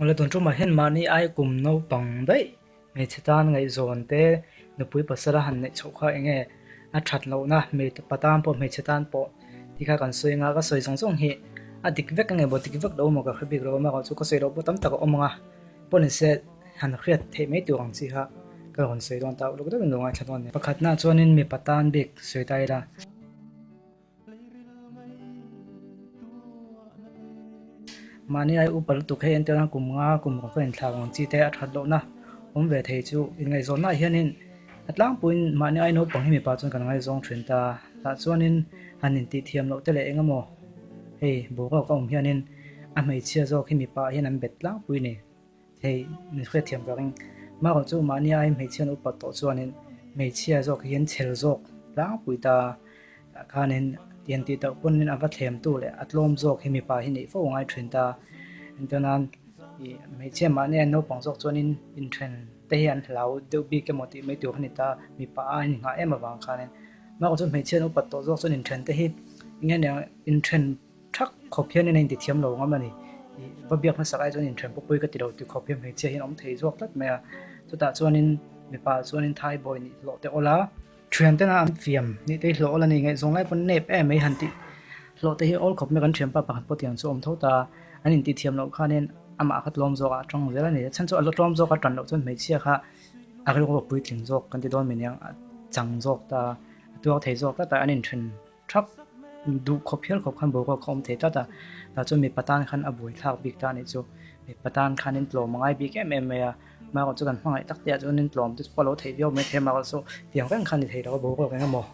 Awle tun tumah hian mahni ai kum naupang daih hmeichhe tan ngaihzawn te nupui pasal a han neih chhoh kha enge a that lohna hmeipa tan pawh hmeichhe tan pawh tih kha kan sawi anga ka sawi zawng zawng hi a dik vek ange maw dik vek lo maw ka hre bik lo a amaherawhchu ka sawi loh pawh tam tak a awm ang a pawh ni se han hriat theih mai tur ang chi kha ka rawn sawi dawn ta uluk deuhin lo ngaithla dawn a ni. Pakhatna chuanin mipa tan bik sawi ta ila. Mahni ai upa lutuk hei entir a kum nga kum ruk a inthlak ang chi te a that lohna awm ve thei chu inngaihzawnna ah hianin a tlangpuiin mahni ai naupang hi mipa chuan kan ngaizawng thin ta tah chuanin han intih thiam loh te leh eng emaw hei boruak a awm hianin a hmeichhia zawk hi mipa ah hian an bet tlangpui a ni. Hei min hriatthiam ka ring. Marawh chu mahni ai hmeichhia an upat tawh chuanin hmeichhia zawk hian chhel zawk tlangpui ta tah khanin tian tih tauh pawnin a va thlemtu leh a tlawm zawk hi mipa hi neih fo a ngai thin ta. Engtiangnan ih hmeichhia mahni ai naupang zawk chuanin inthen te hi an hlau deuh bik emaw tih mai tur a ni ta mipa a innghah em avang khanin. Marawh chu hmeichhia an upat tawh zawk chuan inthen te hi eng nge inthen Thak khawp hian in a intithiam lo ngam a ni. Ih, va biak hmasak ai chuan inthen pawh pui ka ti lo ti khawp hian hmeichhia hian awm thei zawk tlat mai a. Chutah chuanin mipa chuanin thai bawi nih hlawh te awl a. Thian tena an fiam nih te hi hlawh awl a ni. Ngaihzawng lai pawn nep em mai han tih hlawh te hi awl khawp mai kan thianpa pakhat pawh tiang chu a awm tho ta. An intithiam loh khanin amah kha tlawm zawkah a tang zel a ni. A chhan chu a la tlawm zawk a tan loh chuan hmeichhia kha a rilru a puitling zawk kan ti dawn mai nia, a chang zawk ta, a tuar thei zawk tlat a, an inthen. Thak duh khawp hial khawp khan boruak kha awm thei tlat a, tah chuan mipa tan khan a buai thlak bik ta a nih chu. Mipa tan khan in tlawm a ngai bik em em mai a, amaherawh chu kan hmangaih tak te ah chuan in tlawm te chu pawh a lo theih viau mai thei a, amaherawh chu tiang reng khan ni thei lo a boruak eng emaw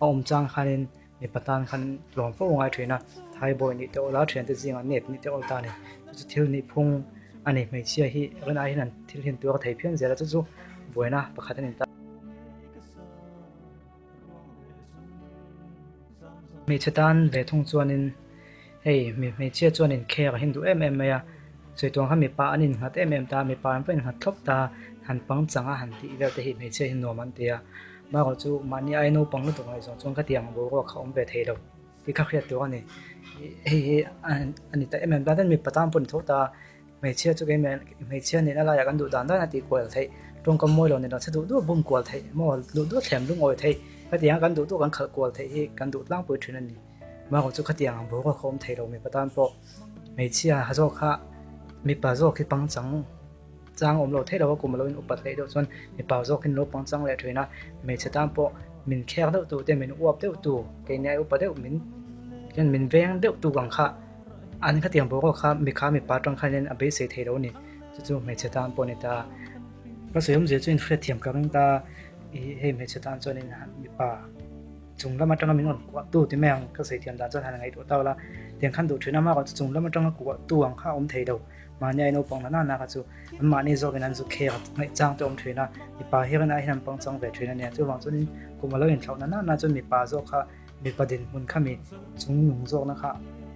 a awm chang khanin mipa tan khan tlawm fo a ngai thin a, thaibawi nih te awl a, thiante zingah nep nih te awl ta a ni. Chu chu thil nih phung a ni, hmeichhia hi rinai hian an thil hian tuar thei phian zel a, chu chu buaina pakhat a ni ta. Hmeichhe tan ve thung chuanin hei mi hmeichhia chuanin khek a hin duh em em mai a, sawi kha mipa an innghat em em ta, mipa an va innghat thlawp ta, han pangchang a han tih vel te hi hmeichhia hi nuam an ti a, amaherawh chu mahni ai naupang lutuk ngaihzawng chuan khatiang boruak kha awm ve thei lo tih kha hriat tur a ni, hei hi a ni ta em em ta, tin mipa tan pawh ni tho ta. Hmeichhia chu keimah hmeichhia nihna laiah kan duh dan dan a tih kual theih, tawngkam mawi lo nilo che duh duh bum kual theih maw duh duh thlem lungawi theih khatiang a kan duh duh kan khalh kual theih hi kan duh tlangpui thin a ni. Mahrawh chu khatiang ang boruak kha awm thei lo mipa tan pawh hmeichhia ha zawk kha mipa zawk hi pangchang chang awm lo thei lo a kum alo in upat hleih deuh chuan mipa zawk hi an lo pangchang leh thin a, hmeichhe tan pawh min khek deuh tu te min uap deuh tu keini ai upa deuh min min veng deuh tu ang kha. An khatiang boruak kha mi kha mipa atang khanin a beisei thei lo a ni. Chu chu hmeichhe tan pawh a ni ta. Ka sawi awmzia chu inhriatthiam ka ring ta. Ih hei hmeichhe tan chuanin mipa chung lam atanga min rawn kuah tu ti mai ang ka sawi thiam dan chuan han ngaihtuah ta ula. Tiang khan duh thin a mahrawh chu chung lam atanga kuah tu ang kha a awm thei lo. Mahni a naupang na nana kha chu an mahni zawkin an zu khek ngaih chang te awm thin a. Mipa hian ai hian an pangchang ve thin a nia. Chuvang chuanin kum a lo inthlauh na nana chuan mipa zawk kha Mipa dinhmun kha mi chung nung zawkna kha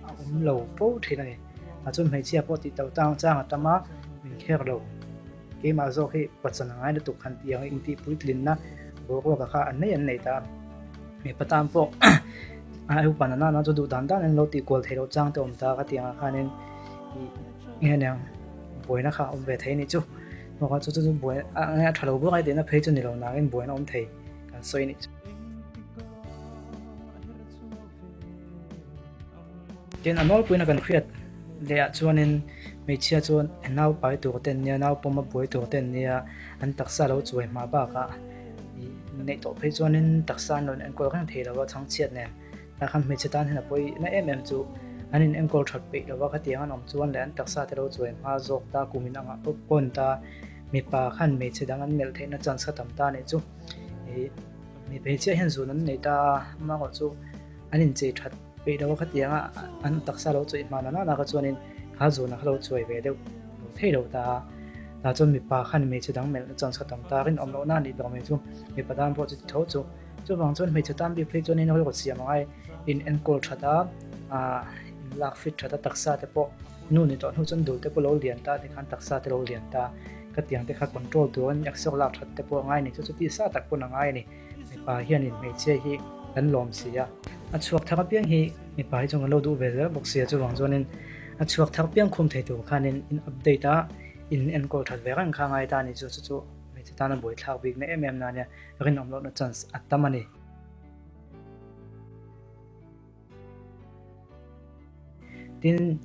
a awm lo fo thin a ni. Tah chuan hmeichhia pawh tih to tang chang a tam a, min kher lo. Keimah zawk hi pachan a ngai lutuk han tih ang intih puitlinna boruaka kha an nei an nei ta. Mipa tan pawh a upa na nana chu duh dan dan an lo tih kual thei loh chang te awm ta ka tih angah khanin ih eng nge buaina kha a awm ve thei a nih chu. Chu chu buai a tha lo bawk a tihna phei chu ni lo nangin buaina awm thei kan sawi a nih chu. Tin, a nawlpuina kan hriat leh ah chuanin hmeichhia chuan nau pai tur te an nia, nau pawm a buai tur te an nia, an taksa lo chuai hma bakah ih neih tawh phei chuanin taksa an lo enkawl reng thei lo a chhangchhiat nen. Tah khan hmeichhe tan hian a pawi na em em chu an in enkawl that peih lo a, khatiang an awm chuan leh an taksa te lo chuai hma zawk ta kum in angah pawp pawn ta mipa khan hmeichhe dang an melh theihna chance kha tam ta a nih chu ih. Mi hmeichhia hian zun an nei ta a, amaherawh chu an inchei that peih lo a khatiang a, an taksa lo chawih hma nana naka chuanin kha zun a kha lo chuai ve deuh lo thei lo ta a, tah chuan mipa khan hmeichhe dang melh na chuan chha tam ta rinawm loh na a nih ber mai chu mipa tan pawh chu ti tho chu. Chuvang chuan hmeichhe tan bik phei chuanin rilru siam angai in enkawl that a, ah in lak fit that a taksa te pawh nu ni tawh hnu chuan dul te pawh lo lian ta tikhan taksa te lo lian ta. Ka tiang te kha control turin exer lak that te pawh a ngai a ni chu chu tisa tak pawn a ngai a ni. Mipa hianin hmeichhia hi kan lawm si a. A chhuak thar apiang hi mipa hi chuan kan lo duh ve zel bawk si a chuvang chuanin a chhuak thar piang khum thei tur khanin in update a. In enkawl that ve reng kha ngai ta a ni chu, chu chu hmeichhe tana buaithlak bikna em em na ania, rinawm lohna chance a tam a ni. Tin,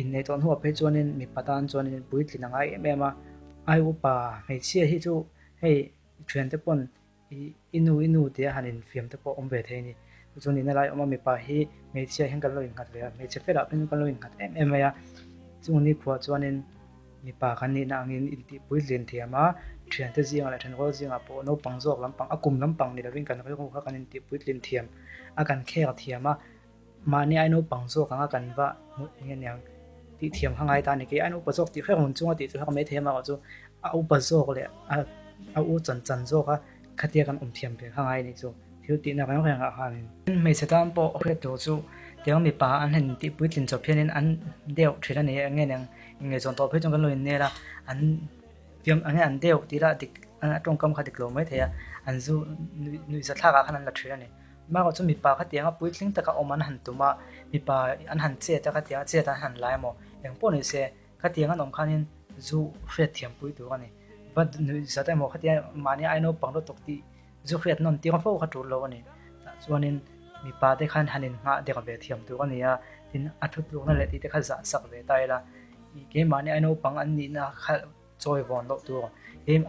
inneih tawh hnuah phei chuanin mipa tan chuanin puitlin a ngai em em a, ai upa hmeichhia hi chu hei thiante pawn I i nu i nu tia han infiam te pawh awm ve thei a ni. Chu chu nihna lai awm a, mipa hi hmeichhia hian kan lo innghat ve a, hmeichhe felah phei chuan kan lo innghat em em mai a. Chung nikhua chuanin mipa kan nihna angin intihpui hlian thiam a, thiante zingah leh thenrual zingah pawh naupang zawk lampang, a kum lampang ni lovin kan rilru kha kan intihpui hlian thiam a, kan khek thiam a. Mahni ai naupang zawk anga kan va hmuh eng nge niang tih thiam kha ngai ta a ni. Kei ai naupa zawk tih hrek hun chunga tih chu hrek mai thei a amaherawhchu a upa zawk leh a u chan chan zawk a khatia kan awm thiam ve kha ngai a nih chu thil tihna reng reng ah khanin. Hmeichhe tan pawh hriat tur chu tiang mipa an han tih puitlin chawp hianin an deuh thin a ni eng nge niang inngaihzawn tawh phei chuan kan lo innel a an fiam eng nge an deuh tih lah dik a tawngkam kha dik lo mai thei a an zu nuihza thlak ah khan an la thin a ni. Mahrawh chu mipa khatianga puitling taka awm an han tum a, mipa an han chet a khatianga chet an han la emaw eng pawh ni se khatiang an awm khanin zu hriat thiam pui tur a ni. Va nuih zat emaw khatia mahni ai naupang lutuk tih zu hriat nawn tir fo kha tul lo a ni. Tah chuanin mipa te khan han innghah der ve thiam tur a ni a, tin a thutlukna leh tih te kha zah sak ve ta ila keimahni ai naupang an nihna kha chawi vawn loh tur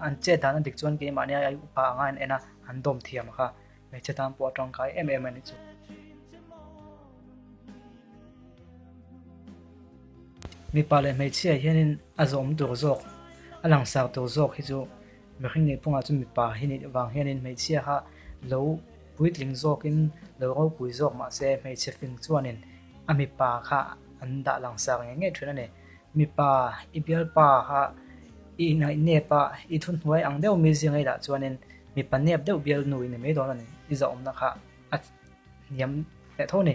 an chet dan a dik chuan keimahni ai upa anga an en a an dawm thiam kha. Hmeichhe tan pawh a tangkai em em a ni chu. Mipa leh hmeichhia hianin a zawm tur zawk, a langsar tur zawk hi chu mihring nih phungah chu mipa hi nih vang hianin hmeichhia kha lo puitling zawkin lo ropui zawk mahse hmeichhe fing chuanin a mipa kha an dah langsar ngei ngei thin a ni. Mipa i bialpa kha i inngaihnep a, i thuhnuai ang deuh mi zinga i lah chuanin mipa nep deuh bial nu i ni mai dawn a ni. I zahawmna kha a hniam leh tho a ni.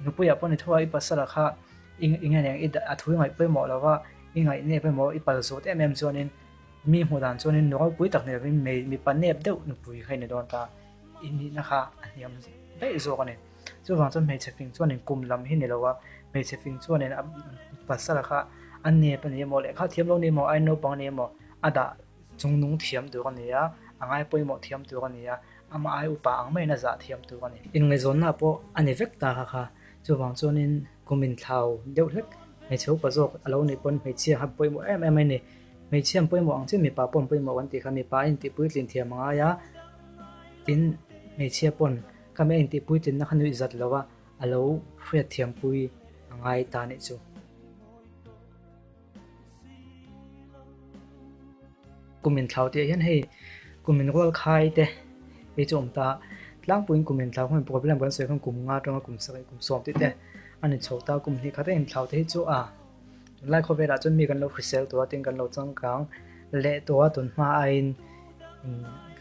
Nupuiah pawh ni tho a, i pasala kha i nge nen i a thu i ngaih pawimawh lo va, i ngaihnep emaw i pal zawt em em chuanin mi hmuh dan chuanin nu ropui tak ni lovin mipa nep deuh nupui kha i ni dawn ta. I nihna kha a hniam daih zawk a ni. Chuvang chuan hmeichhe fing chuanin kum lam hi ni lo a, hmeichhe fing chuanin a pasal kha a nep a ni emaw lehkha thiam lo ni emaw ai naupang a ni emaw a dah chungnung thiam tur a ni a, a ngai pawimawh thiam tur a ni a, amah ai upa ang maiin a zah thiam tur a ni. Inngaihzawnna pawh a ni vek ta kha kha. Chuvang chuanin kum inthlau deuh hlek hmeichhe upa zawk a lo nih pawn hmeichhia kha pawimawh em em a ni. Hmeichhia an pawimawh ang chiah mipa pawh an pawimawh kan tih kha mipa a intih puitlin thiam a ngai a, tin hmeichhia pawn Ka mei intih puitlinna kha nuih zat lo a, a lo hriat thiampui a ngai ta nih chu. Kum inthlau tih ah hian hei kum inrual khai te hei chu awm ta tlangpuiin kum inthlau khan problem kan sawi khan kum nga atanga kum sarih kum sawm tih te a ni chho ta kum hnih khat a inthlau te hi chu a tunlai khawvelah chuan mi kan lo hrisel tawh a tin kan lo changkang leh tawh a tunhma aiin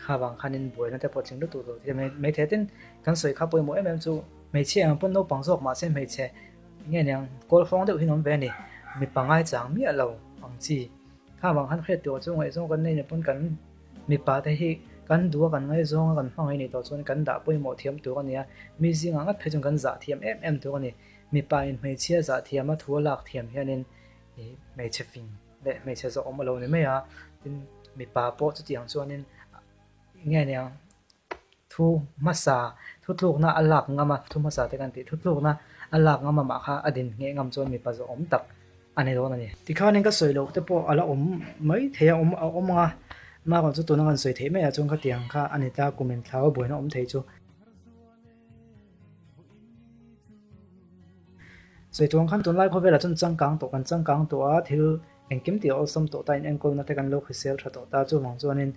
Kha vang khanin buaina te pawh tling lutuk lo thei mai mai thei a tin kan sawi kha pawimawh em em chu hmeichhia ang pawn naupang zawk mahse hmeichhe nge niang kawl hrawng deuh hi an awm ve a ni mipa ngaichang miah lo ang chi kha vang khan hriat tur chu ngaihzawng kan nei ni pawn kan mipa te hi kan duh a kan ngaihzawng a kan hmangaih nih tawh chuan kan dah pawimawh thiam tur a ni a mi zingah ngat phei chuan kan zah thiam em em tur a ni mipa in hmeichhia zah thiam a thu a lak thiam hianin ih hmeichhe fing. leh hmeichhe zawh awm a lo ni mai a, tin mipa pawh chutiang chuanin nge nia thu hmasa thu tlukna a lak ngam a, thu hmasa te kan tih thu tlukna a lak ngam amah kha a din ngheh ngam chuan mipa zawh awm tak a ni dawn a ni. Tikhanin ka sawi loh te pawh a la awm mai thei a, awm a awm ang a, amaherawhchu chu tuna kan sawi theih maiah chuan khatiang kha a ni ta, kum inthlau a buaina awm thei chu. Sawi tuang khan tunlai khawvelah chuan changkang tawh kan changkang tawh a, thil engkim tih a awlsam tawh ta, inenkawlna te kan lo hrisel tha tawh ta, chuvang chuanin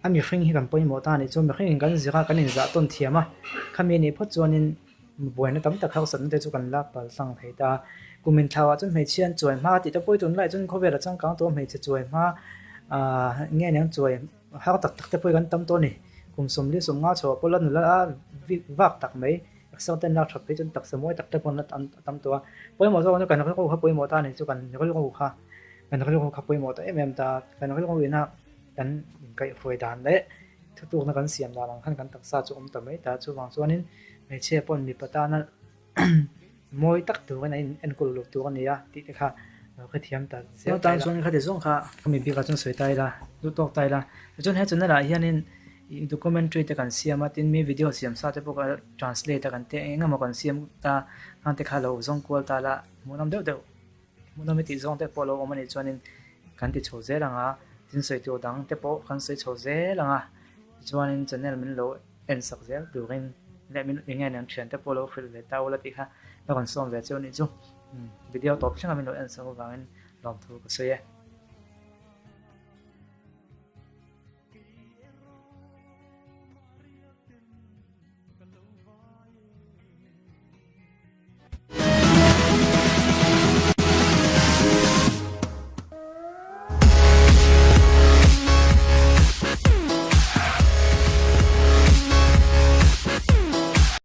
a mihring hi kan pawimawh ta a nih chuan mihringin kan zir a, kan inzah tawn thiam a, khami anih phawt chuanin buaina tam tak harsatna te chu kan lak pal tlang thei ta. Kum inthlauhah chuan hmeichhia an chuai hma tih te pawh hi tunlaiah chuan khawvelah changkang tawh a hmeichhe chuai hma ah nge aniang chuai har tak tak te pawh hi kan tam tawh a ni. Kum 40 50 chhoah pawh la nula a vak tak mai. Taksa ten lak that phei chuan taksa mawi tak te pawh an la tam tawh a, pawimawh zawk chu kan rilru kha pawimawh ta a ni chu kan rilru kha kan rilru kha pawimawh ta em em ta, kan rilru ina kan inkaihhruai dan leh thutlukna kan siam dan ang khan kan taksa chu awm ta mai ta, chuvang chuanin hmeichhia pawhin mipa tana mawi tak turin a enkawl uluk tur a ni a tih te kha. Lo hrethiam ta zel ta ila. Chuan khati zawng kha mi bikah chuan sawi ta ila, duh tawk ta ila. Tichuan he channel ah hianin documentary te kan siam a, tin mi video siam sa te pawh kha translate a kan teh eng emaw kan siam ta khang te kha lo zawng kual ta la, hmuhnawm deuh deuh, hmuhnawm i tih zawng te pawh lo awm a nih chuanin kan ti chho zel ang a, tin sawi tur dang te pawh kan sawi chho zel ang a, tichuanin channel min lo en sak zel turin leh min eng nge niang thian te pawh lo hrilh ve ta ula tih kha la rawn sawm ve cheu a nih chu. Video tawp thleng a min lo en sak avangin lawmthu ka sawi e.